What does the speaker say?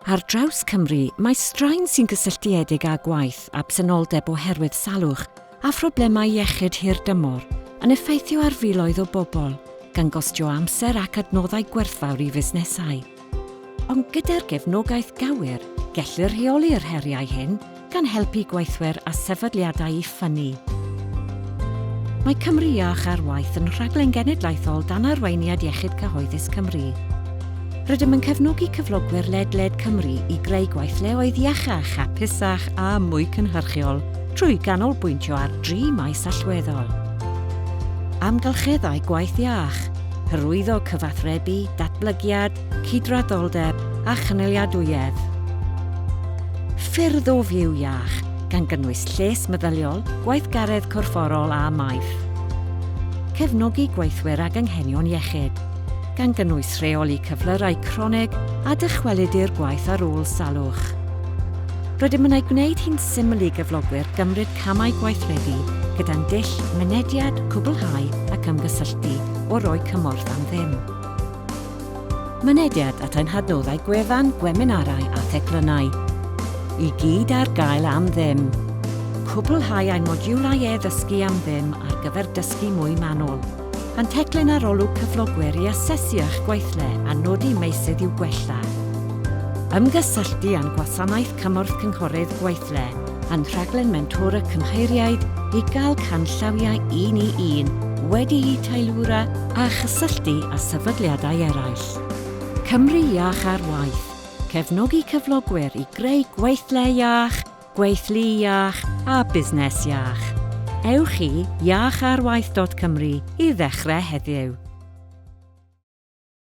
Ar draws Cymru, mae straen sy'n gysylltiedig â gwaith, absenoldeb oherwydd salwch, a phroblemau iechyd hirdymor yn effeithio ar filoedd o bobl, gan gostio amser ac adnoddau gwerthfawr i fusnesau. Ond gyda'r gefnogaeth gywir, gellir rheoli'r heriau hyn, gan helpu gweithwyr a sefydliadau i ffynnu. Mae Cymru Iach ar Waith yn rhaglen genedlaethol dan arweiniad Iechyd Cyhoeddus Cymru. Rydym yn cefnogi cyflogwyr ledled Cymru i greu gweithleoedd iachach, hapusach a mwy cynhyrchiol trwy ganolbwyntio ar dri maes allweddol. Amgylcheddau gwaith iach, hyrwyddo cyfathrebu, datblygiad, cydraddoldeb a chynaliadwyedd. Ffyrdd o fyw iach, gan gynnwys lles meddyliol, gweithgaredd corfforol a maeth. Cefnogi gweithwyr ag anghenion iechyd, gan gynnwys rheoli cyflyrau cronig a dychwelyd i'r gwaith ar ôl salwch. Rydym yn ei gwneud hi'n syml i gyflogwyr gymryd camau gweithredu gyda'n dull mynediad, cwblhau ac ymgysylltu o roi cymorth am ddim. Mynediad at ein hadnoddau gwefan, gweminarau a theclynnau. I gyd ar gael am ddim. Cwblhau ein modiwlau e-ddysgu am ddim ar gyfer dysgu mwy manwl. A'n teclyn arolwg cyflogwyr i asesu eich gweithle a nodi meysydd i'w gwella. Ymgysylltu â'n gwasanaeth cymorth cynghorydd gweithle a'n rhaglen mentora cymheiriaid i gael canllawiau un i un wedi'u teilwra a chysylltu â sefydliadau eraill. Cymru Iach ar Waith, cefnogi cyflogwyr i greu gweithle iach, gweithlu iach a busnes iach. Ewch i iacharwaith.cymru i ddechrau heddiw.